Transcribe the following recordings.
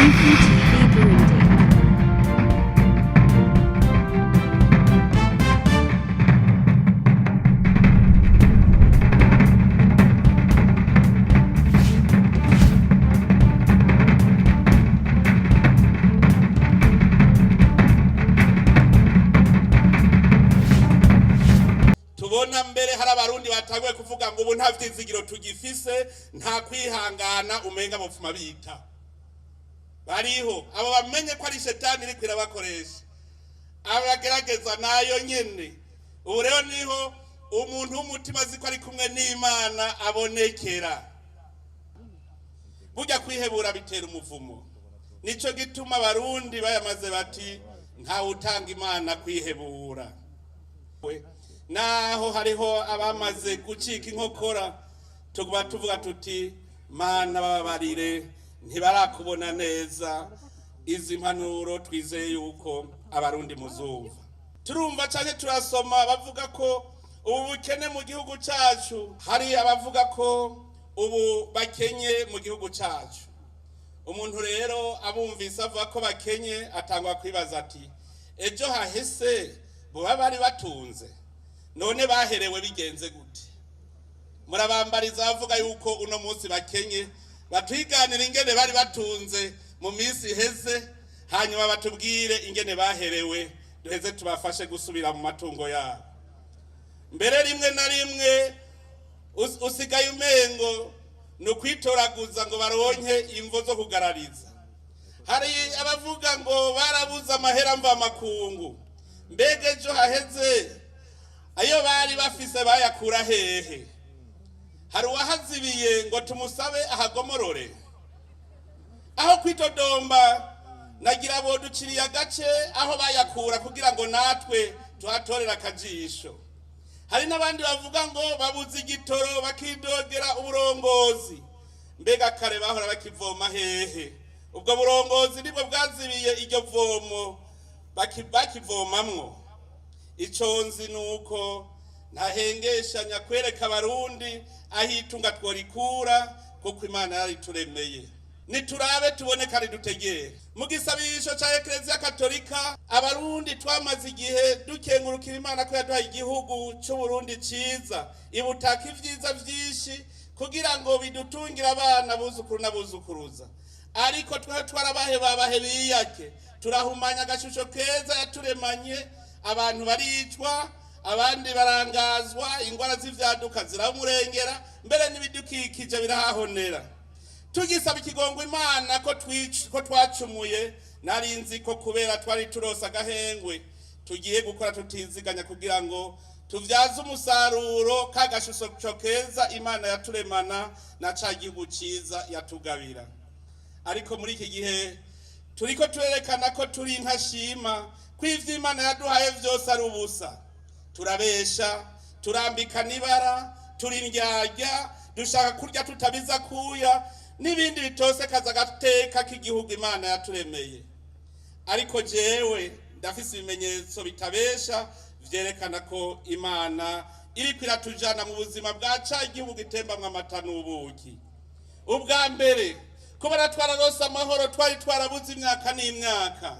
UPTV Burundi. Tubona mbere hari Abarundi batanguye kuvuga ngo ubu nta vyizigiro tugifise, nta kwihangana, umenga bopfuma bita bariho. Abo bamenye ko ari shetani iriko irabakoresha, abagerageza nayo nyene. Ubu rero niho umuntu w'umutima azi ko ari kumwe n'Imana abonekera. Burya kwihebura bitera umuvumo. Nico gituma Abarundi bayamaze bati: "Ntawe utanga Imana kwihebura." We naho hariho abamaze gucika inkokora, tuba tuvuga tuti: "Mana, bababarire, ntibarakubona neza." Izi mpanuro twizeye yuko Abarundi muzumva. Turumva cyane, turasoma bavuga ko ubu bukene mu gihugu cyacu, hari abavuga ko ubu bakenye mu gihugu cyacu. Umuntu rero abumvise avuga ko bakenye, atangwa kwibaza ati: "Ejo hahise buba bari batunze? None baherewe bigenze gute?" Murabambariza bavuga yuko uno munsi bakenye, batwiganira ingene bari batunze mu minsi iheze, hanyuma batubwire ingene baherewe, duheze tubafashe gusubira mu matungo yabo. Mbere rimwe na rimwe usigaye umengo ni ukwitoraguza ngo baronke imvo zo kugarariza. Hari abavuga ngo barabuze amahera mva makungu. Mbega ejo haheze ayo bari bafise bayakura hehe? Hari uwahazibiye ngo tumusabe ahagomorore? Aho kwitodomba, nagira boduciriye agace aho bayakura kugira ngo natwe tuhatorere akajisho. Hari n'abandi bavuga ngo babuze igitoro, bakidogera uburongozi. Mbega kare bahora bakivoma hehe? Ubwo burongozi nibwo bwazibiye iryo vomo bakivomamwo? Ico nzi ni uko ntahengeshanya kwereka Abarundi aho itunga tworikura, kuko Imana yarituremeye. Niturabe tubone kandi dutegere mu gisabisho ca Ekereziya Katolika. Abarundi twamaze igihe dukengurukira Imana ko yaduhaye igihugu c'Uburundi ciza, ibutaka ivyiza vyinshi kugira ngo bidutungire abana, buzukuru n'abuzukuruza. Ariko twe twarabahe babahe biyake, turahumanya agashusho keza yaturemanye. Abantu baricwa, abandi barangazwa, ingwara z'ivyaduka ziramurengera, mbere n'ibidukikije birahahonera. Tugisaba ikigongo Imana ko twacumuye, nari nzi ko kubera twari turose agahengwe tugiye gukora tutiziganya kugira ngo tuvyaze umusaruro ka gashusho keza Imana yaturemana na ca gihugu ciza yatugabira. Ariko muri iki gihe turiko turerekana ko turi intashima, ko ivyo Imana yaduhaye vyose ari ubusa. Turabesha, turambikana ibara, turi indyarya, dushaka kurya tutabiza kuya n'ibindi bitosekaza agateka k'igihugu Imana yaturemeye. Ariko jewe ndafise ibimenyetso bitabesha vyerekana ko Imana iriko iratujana mu buzima bwa ca gihugu gitembamwo amata n'ubuki. Ubwa mbere, kubera twararose amahoro twari twarabuze imyaka n'imyaka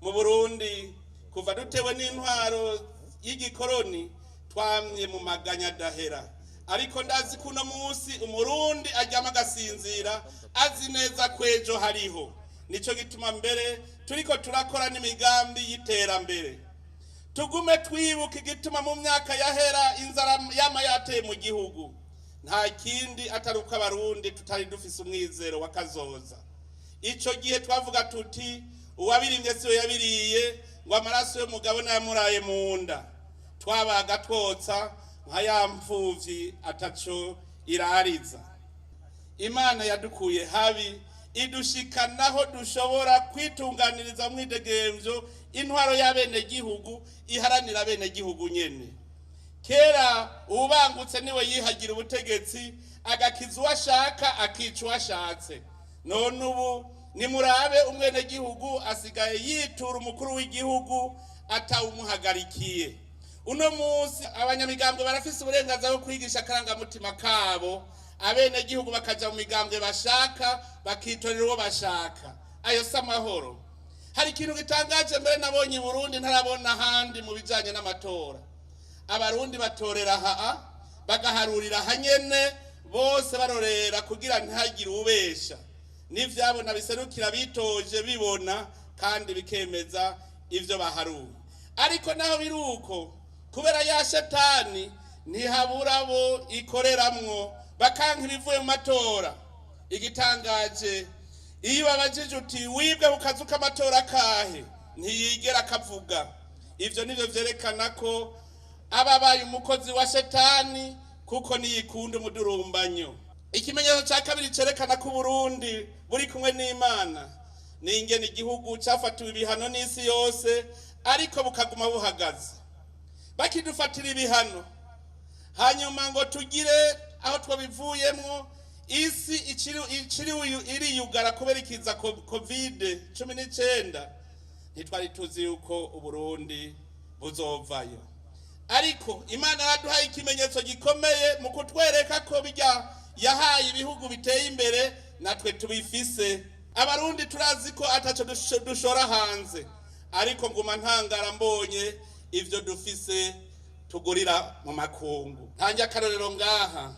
mu Burundi. Kuva dutewe n'intwaro y'igikoroni, twamye mu maganya adahera. Ariko ndazi ko uno munsi Umurundi aryama agasinzira, azi neza ko ejo hariho. Nico gituma mbere turiko turakora n'imigambi y'iterambere. Tugume twibuka igituma mu myaka yahera inzara yama yateye mu gihugu. Nta kindi atari uko Abarundi tutari dufise umwizero wa kazoza. Ico gihe twavuga tuti: "Uwabirimye siwe yabiriye", ngo amaraso y'umugabo nayamuraye mu nda. Twabaga twotsa nka ya mfuvyi ataco irariza. Imana yadukuye habi, idushikanaho dushobora kwitunganiriza mwidegemvyo, intwaro y'abenegihugu iharanira abenegihugu nyene. Kera uwubangutse niwe yihagira ubutegetsi, agakiza uwo ashaka, akica uwo ashatse. None ubu nimurabe, umwenegihugu asigaye yitura umukuru w'igihugu atawumuhagarikiye. Uno munsi abanyamigambwe barafise uburenganzira bwo kwigisha akarangamutima kabo. Abenegihugu bakaja mu migambwe bashaka, bakitorera uwo bashaka. Ayo si amahoro. Hari ikintu gitangaje mbere nabonye i Burundi ntarabona ahandi mu bijanye n'amatora. Abarundi batorera haa, bagaharurira hanyene, bose barorera kugira ntihagire ubesha, n'ivyabona biserukira bitoje bibona kandi bikemeza ivyo baharuye. Ariko naho biri uko, kubera ya shetani ntihabura bo ikoreramwo, bakanka ibivuye mu matora. Igitangaje, iyo babajije uti: "Wibwe ku kazu k'amatora kahe?", ntiyigera akavuga. Ivyo nivyo vyerekana ko aba abaye umukozi wa shetani, kuko niyikunda umudurumbanyo. Ikimenyetso cya kabiri cerekana ko Uburundi buri kumwe n'Imana ni ingene igihugu cyafatiwe ibihano n'isi yose, ariko bukaguma buhagaze. Bakidufatira ibihano, hanyuma ngo tugire aho twabivuyemwo, isi ikiri iriyugara kubera ikiza COVID-19, ntitwari tuzi yuko Uburundi buzovayo. Ariko Imana yaraduhaye ikimenyetso gikomeye mu kutwereka ko bijya yahaye ibihugu biteye imbere natwe tubifise. Abarundi turazi ko ataco dushora hanze, ariko nguma ntangara mbonye ivyo dufise tugurira mu makungu. Ntange akarorero ngaha: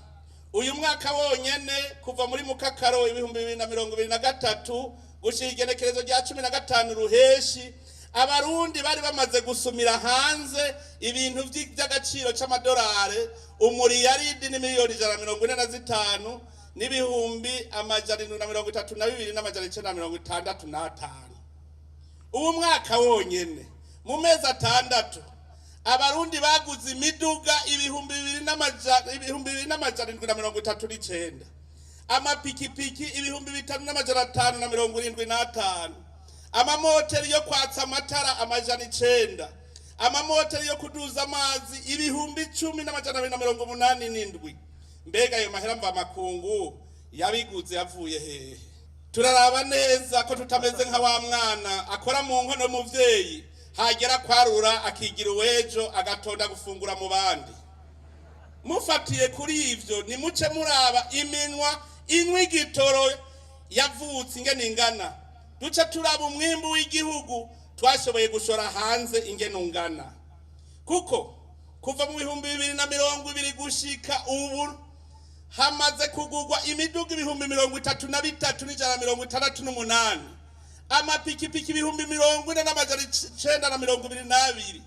uyu mwaka wonyene, kuva muri mukakaro 2023 gushika igenekerezo rya 15 ruheshi, Abarundi bari bamaze gusumira hanze ibintu vy'agaciro c'amadolari umuriyaridi n'imiliyoni 145 n'ibihumbi 732 n' 965. Ubu mwaka wonyene, mu mezi 6, Abarundi baguze imiduga 2739, amapikipiki 5575, amamoteri yo kwatsa amatara 900, amamoteri yo kuduza amazi 10,287. Mbega ayo mahera mvamakungu yabiguze yavuye hehe? Turaraba neza ko tutameze nka wa mwana akora mu nkono y'umuvyeyi, hagera kwarura akigira uwejo, agatonda gufungura mu bandi. Mufatiye kuri ivyo, nimuce muraba iminwa inywa igitoro yavutse ingene ingana, duce turaba umwimbu w'igihugu twashoboye gushora hanze ingene ungana, kuko kuva mu 2020 gushika ubu hamaze kugurwa imiduga 33,168, amapikipiki 40,922,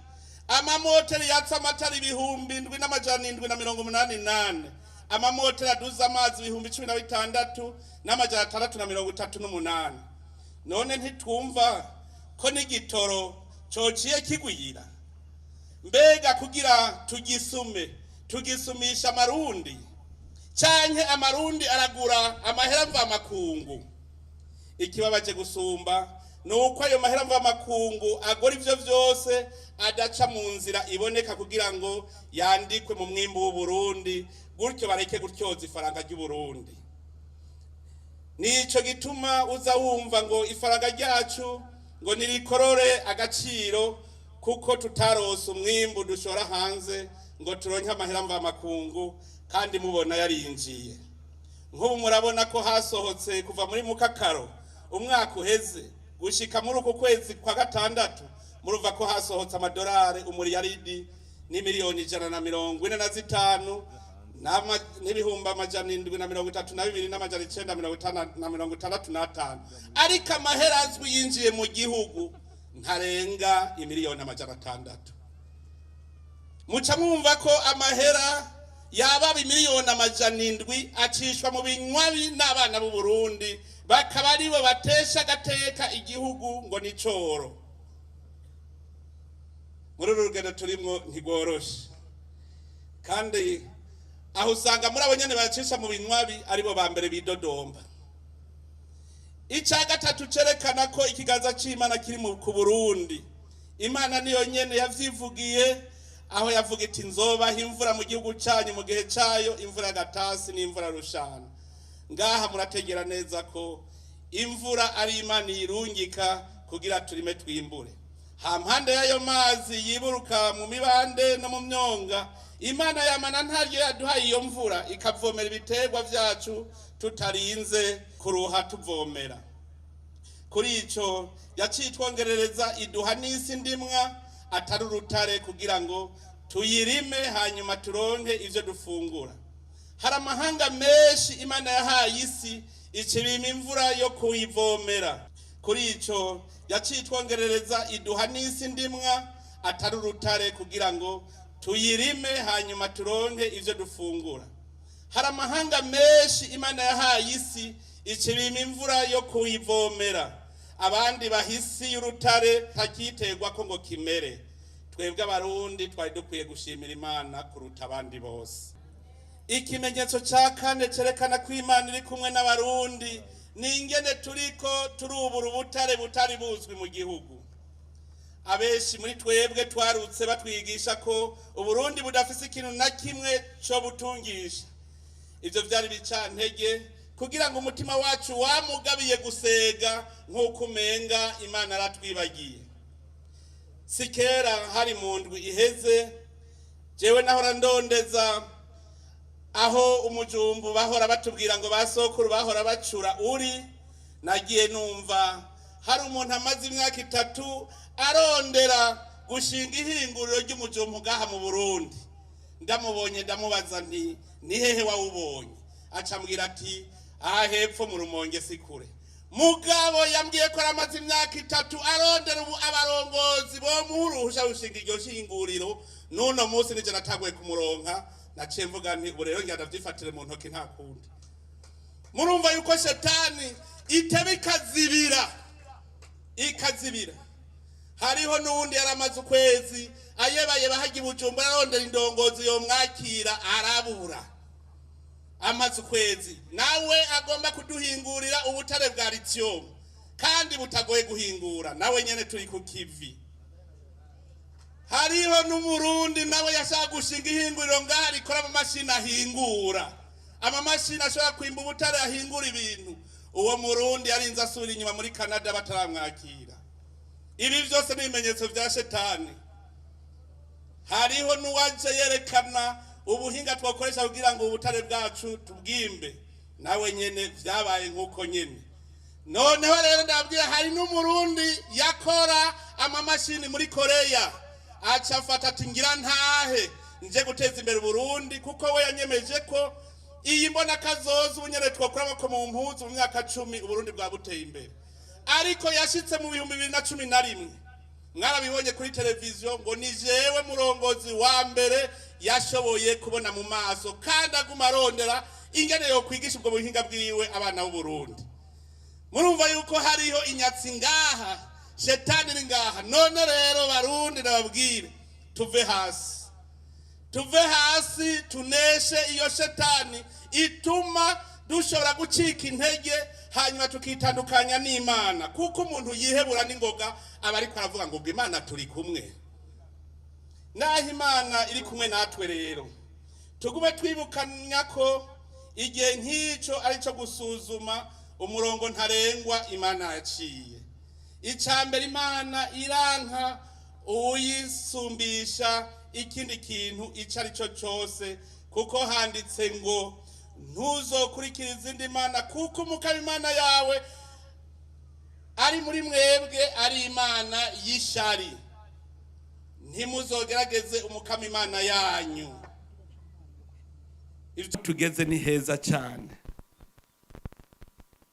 amamoteri yatsa amatara 7,784, amamoteri aduza amazi 16,638. None ntitwumva ko n'igitoro cociye kigwira? Mbega kugira tugisume, tugisumisha Amarundi, canke Amarundi aragura amahera mvamakungu? Ikibabaje gusumba ni uko ayo mahera mvamakungu agora ivyo vyose adaca mu nzira iboneka kugira ngo yandikwe mu mwimbu w'Uburundi, gutyo bareke gutyoza ifaranga ry'Uburundi. Nico gituma uza wumva ngo ifaranga ryacu ngo nirikorore agaciro, kuko tutarose umwimbu dushora hanze ngo turonke amahera mvamakungu, kandi mubona yarinjiye. Nk'ubu murabona ko hasohotse kuva muri mukakaro umwaka uheze gushika muri uku kwezi kwa gatandatu, murumva ko hasohotse amadolari umuriyaridi n'imiliyoni 145 n'ibihumbi 732 n' 965, ariko amahera azwi yinjiye mu gihugu ntarenga imiliyoni 600. Muca mwumva ko amahera yaba imiliyoni 700 acishwa mu binywabi n'abana b'u Burundi, bakaba aribo batesha agateka igihugu ngo ni coro. Muri uru rugendo turimwo ntigworoshe, kandi aho usanga muri abo nyene bacisha mu binywabi aribo ba mbere bidodomba. Icya gatatu cerekana ko ikiganza c'Imana kiri ku Burundi, Imana niyo nyene yavyivugiye, aho yavuga iti: "Nzobaha imvura mu gihugu canyu mu gihe cayo, imvura gatasi n'imvura rushana." Ngaha murategera neza ko imvura ari Imana iyirungika kugira turime twimbure. Hampande y'ayo mazi yiburuka mu mibande no mu myonga, Imana yamana ntaryo yaduhaye iyo mvura ikavomera ibiterwa vyacu tutarinze kuruha tuvomera. Kuri ico yacitwongerereza iduha n'isi ndimwa atari urutare, kugira ngo tuyirime hanyuma turonke ivyo dufungura. Hari amahanga menshi Imana yahaye isi ikibima imvura yo kuyivomera. Kuri ico yacitwongerereza iduha n'isi ndimwa atari urutare, kugira ngo tuyirime hanyuma turonke ivyo dufungura. Hari amahanga menshi Imana yahaye isi ikibima imvura yo kuyivomera, abandi baha isi y'urutare takiterwa ko ngo kimere. Twebwe Abarundi twari dukwiye gushimira Imana kuruta abandi bose. Ikimenyetso cya kane cyerekana ko Imana iri kumwe n'Abarundi ni ingene turiko turubura ubutare butari buzwi mu gihugu. Abenshi muri twebwe twarutse batwigisha ko Uburundi budafise ikintu na kimwe cyo butungisha. Ibyo byari bicantege kugira ngo umutima wacu wamugabiye gusega nk'uko umenga Imana aratwibagiye. Si kera, hari mu ndwi iheze, jewe nahora ndondeza aho umujumbu bahora batubwira ngo basokuru bahora bacura uri. Nagiye numva hari umuntu amaze imyaka 3 arondera gushinga ihinguriro ry'umujumbu ngaha mu Burundi. Ndamubonye ndamubaza nti: "Ni hehe wawubonye?" Acambwira ati: "Aha hepfo mu Rumonge si kure." Mugabo yambwiye ko aramaze imyaka 3 arondera ubu abarongozi bo muruhusha gushinga iryo hinguriro. N'uno munsi nije natanguye kumuronka. Naciye mvuga nti: "Ubu rero ngenda ndavyifatire mu ntoki, nta kundi." Murumva yuko shetani iteba ikazibira, ikazibira. Hariho n'uwundi yaramaze ukwezi ayebayeba hajya i Bujumbura arondera indongozi yomwakira, arabura. Amaze ukwezi nawe agomba kuduhingurira ubutare bwa lithium kandi butagoye guhingura, nawe nyene turi ku kivi. Hariho n'Umurundi nawe yashaka gushinga ihinguriro ngaha rikora amamashini ahingura, amamashini ashobora kwimba ubutare, ahingura ibintu. Uwo Murundi yarinze asubira inyuma muri Canada bataramwakira. Ibi byose ni ibimenyetso vya shetani. Hariho n'uwaje yerekana ubuhinga twakoresha kugira ngo ubutare bwacu tubwimbe, nawe nyene vyabaye nk'uko nyene. Noneho rero ndabwira, hari n'Umurundi yakora amamashini muri Koreya, aca afata ati: "Ngira ntahe nje guteza imbere Uburundi," kuko we yanyemeje ko iyi mbona kazoza ubunyene twokora amaboko mu mpuzu, mu myaka 10 Uburundi bwa buteye imbere. Ariko yashitse mu 2011, mwarabibonye kuri televiziyo, ngo ni jewe murongozi wa mbere yashoboye kubona mu maso, kandi aguma arondera ingene yo kwigisha ubwo buhinga bwiwe abana b'Uburundi. Murumva yuko hariho inyatsi ngaha, shetani iri ngaha. None rero Barundi, nababwire, tuve hasi, tuve hasi, tuneshe iyo shetani ituma dushobora gucika intege hanyuma tukitandukanya n'Imana, kuko umuntu yihebura n'ingoga aba ariko aravuga ngo ubwo Imana turi kumwe? Naho Imana iri kumwe natwe rero, tugume twibukanya ko igihe nk'icyo ari cyo gusuzuma umurongo ntarengwa Imana yaciye. Icya mbere, Imana iranka uwuyisumbisha ikindi kintu icyo ari cyo cyose, kuko handitse ngo: "Ntuzokurikira izindi mana, kuko Umukama Imana yawe ari muri mwebwe ari Imana y'ishari. Ntimuzogerageze Umukama Imana yanyu." Ibyo tugeze ni heza cyane,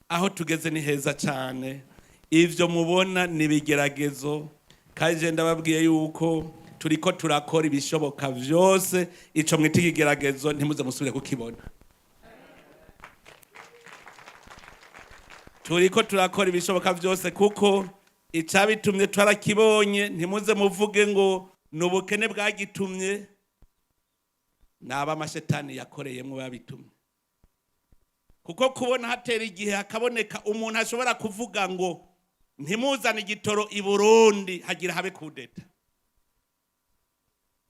aho tugeze ni heza cyane. Ibyo mubona ni ibigeragezo, kandi je ndababwiye yuko turiko turakora ibishoboka vyose ico mwita ikigeragezo ntimuze musubire kukibona. Turiko turakora ibishoboka vyose, kuko icabitumye twarakibonye. Ntimuze muvuge ngo ni ubukene bwagitumye, naba amashetani yakoreyemwo babitumye, kuko kubona hatera igihe hakaboneka umuntu ashobora kuvuga ngo ntimuzane igitoro i Burundi, hagira habe kudeta,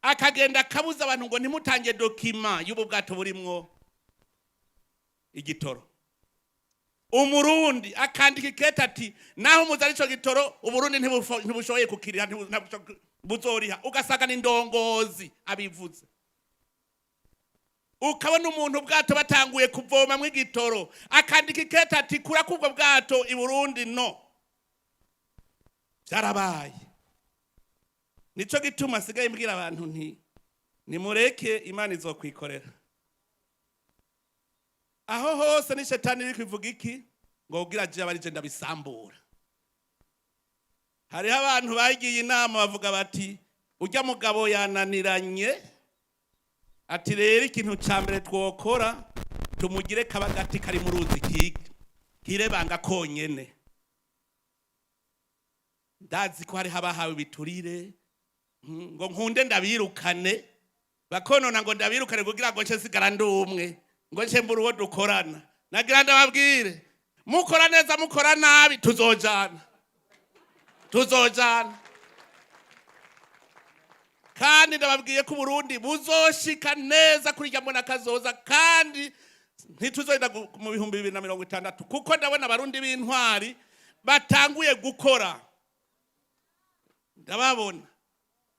akagenda akabuza abantu ngo ntimutange document y'ubu bwato burimwo igitoro. Umurundi akandika ikete ati naho muzi arico gitoro, Uburundi ntibushoboye kukiriha, buzoriha. Ugasanga ni ndongozi abivuze. Ukabona umuntu ubwato batanguye kuvomamwo igitoro, akandika ikete ati kura kubwo bwato i Burundi. No byarabaye. Nico gituma asigaye mbwira abantu nti nimureke, Imana izokwikorera. Aho hose ni shetani iri kuvuga iki ngo kugira aje abarije ndabisambura. Hariho abantu bagiye inama bavuga bati ujya mugabo yananiranye, ati rero ikintu ca mbere twokora tumugire kabagati kari mu ruzi kirebanga konyene. Ndazi ko hariho abahawe ibiturire, ngo nkunde ndabirukane, bakonona ngo ndabirukane kugira ngo nce sigara ndi umwe, ngo nce mbura uwo dukorana. Nagira ndababwire, mukora neza, mukora nabi, tuzojana, tuzojana. Kandi ndababwiye ko Uburundi buzoshika neza kuri rya mbona kazoza, kandi ntituzogenda mu 2060, kuko ndabona Abarundi b'intwari batanguye gukora. Ndababona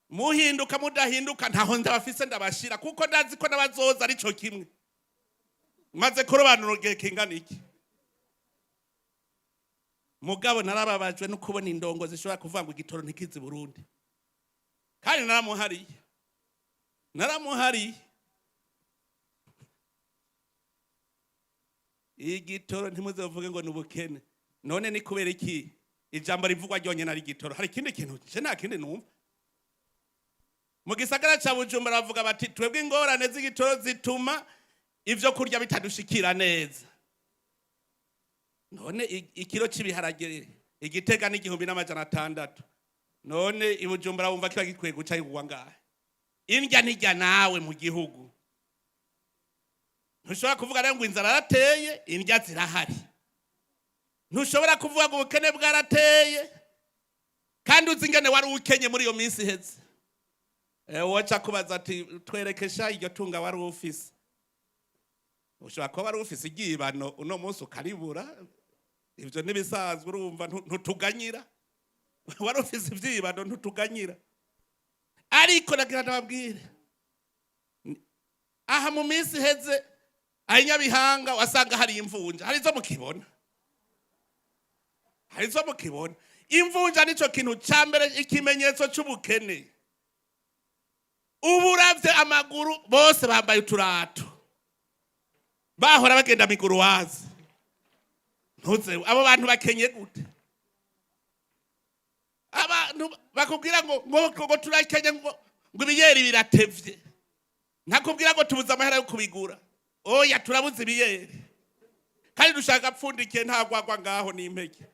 muhinduka, mudahinduka, ntaho ndabafise ndabashira, kuko ndazi ko n'abazoza arico kimwe. Maze kurobanura igihe kingana iki? Mugabo narababajwe no kubona indongo zishobora kuvuga ngo igitoro ntikizi Burundi, kandi naramuhariye, naramuhariye igitoro. Ntimuzovuge ngo ni ubukene. None ni kubera iki ijambo rivugwa ryonyene ari igitoro? Hari ikindi kintu? Je nta kindi numva. Mu gisagara ca Bujumbura bavuga bati twebwe ingorane z'igitoro zituma ivyo kurya bitadushikira neza. None ikiro c'ibiharage Igitega n'1600, none i Bujumbura wumva kiba gikwiye guca kigurwa ngahe? Indya ntirya nawe mu gihugu. Ntushobora kuvuga rero ngo inzara yarateye, indya zirahari. Ntushobora kuvuga ngo ubukene bwarateye kandi uzi ingene wari ukenye muri iyo minsi iheze. Woca kubaza ati twerekesha iryo tunga wari ufise. Ushobora kuba wari ufise iryibano, uno munsi ukaribura. Ivyo ntibisanzwe. Urumva ntutuganyira. Wari ufise ivyibano, ntutuganyira. Ariko nagira ndababwire, aha mu minsi iheze aho Nyabihanga wasanga hari imvunja, hari izo mukibona, hari izo mukibona. Imvunja nico kintu ca mbere, ikimenyetso c'ubukene. Ubu uravye amaguru, bose bambaye uturato, bahora bagenda miguru wazi. Ntuze abo bantu bakenye gute? Abantu bakubwira ngo turakenye, ngo ibiyeri biratevye, ntakubwira ngo tubuze amahera yo kubigura. Oya, turabuze ibiyeri kandi dushaka pfundikiye, nta gwagwa ngaho n'impeke.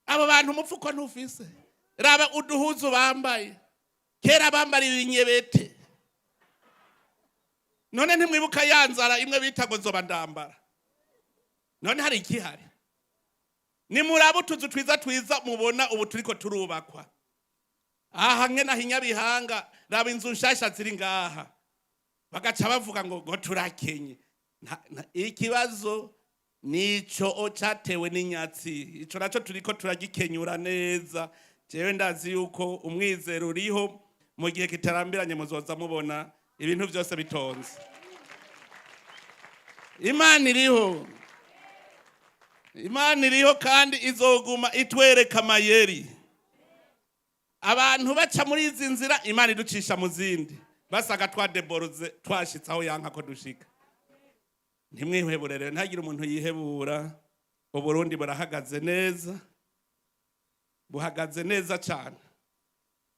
Abo bantu umupfuko ntufise. Raba uduhuzu bambaye, kera bambara ibinyebete. None ntimwibuka ya nzara imwe bita ngo nzoba ndambara? None hari ikihari? Nimuraba utuzu twiza twiza mubona ubu turiko turubakwa aha nke naho Inyabihanga, raba inzu nshasha ziri ngaha, bagaca bavuga ngo turakenye. Ikibazo nico catewe n'inyatsi, ico naco turiko turagikenyura neza. Jewe ndazi yuko umwizero uriho, mu gihe kitarambiranye muzoza mubona ibintu byose bitonze. Imana iriho, Imana iriho, kandi izoguma itwereka amayeri. Abantu baca muri izi nzira, Imana iducisha mu zindi, basaga twadeboroze, twashitse aho yanka ko dushika. Ntimwihebure rero, ntagire umuntu yihebura. Uburundi burahagaze neza, buhagaze neza cyane.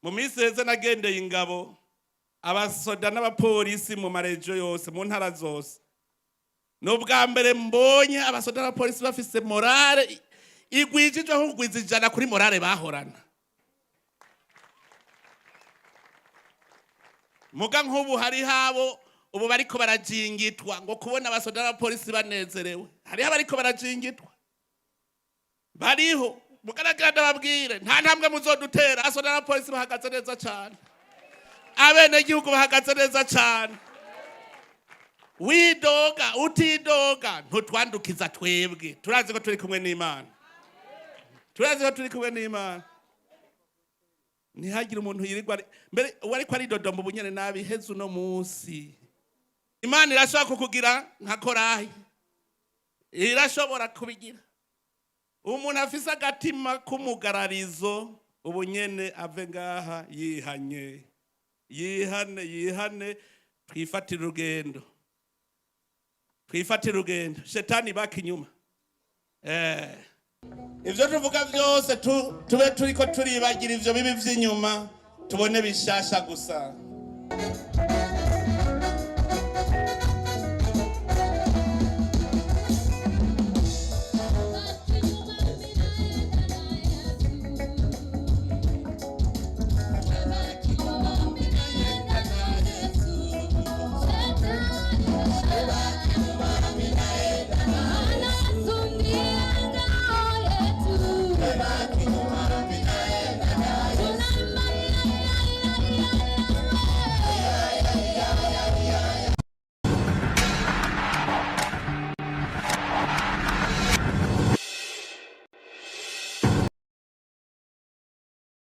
Mu minsi heze nagendeye ingabo, abasoda n'abapolisi mu marejo yose, mu ntara zose. Ni ubwa mbere mbonye abasoda n'abapolisi bafise morale igwijije aho kugwiza 100 kuri morale bahorana. Muga nk'ubu hariho abo ubu bariko barajingitwa ngo kubona abasoda n'abapolisi banezerewe. Hariho abariko barajingitwa, bariho. Mugaragara, ndababwire, nta ntambwe muzodutera. Abasoda n'abapolisi bahagaze neza cyane, abenegihugu bahagaze neza cyane. Widoga utidoga, ntutwandukiza twebwe. Turazi ko turi kumwe n'Imana, turazi ko turi kumwe n'Imana. Ntihagire umuntu yirirwa mbere uwariko aridodomba ubunyene nabi heze. Uno munsi Imana irashobora kukugira nka Korahi, irashobora kubigira. Umuntu afise agatima k'umugararizo ubunyene ave ngaha yihanye, yihane, yihane. Twifatire urugendo, twifatire urugendo. Shetani baka inyuma. Ivyo tuvuga vyose tube turiko turibagira ivyo bibi vy'inyuma, tubone bishasha gusa.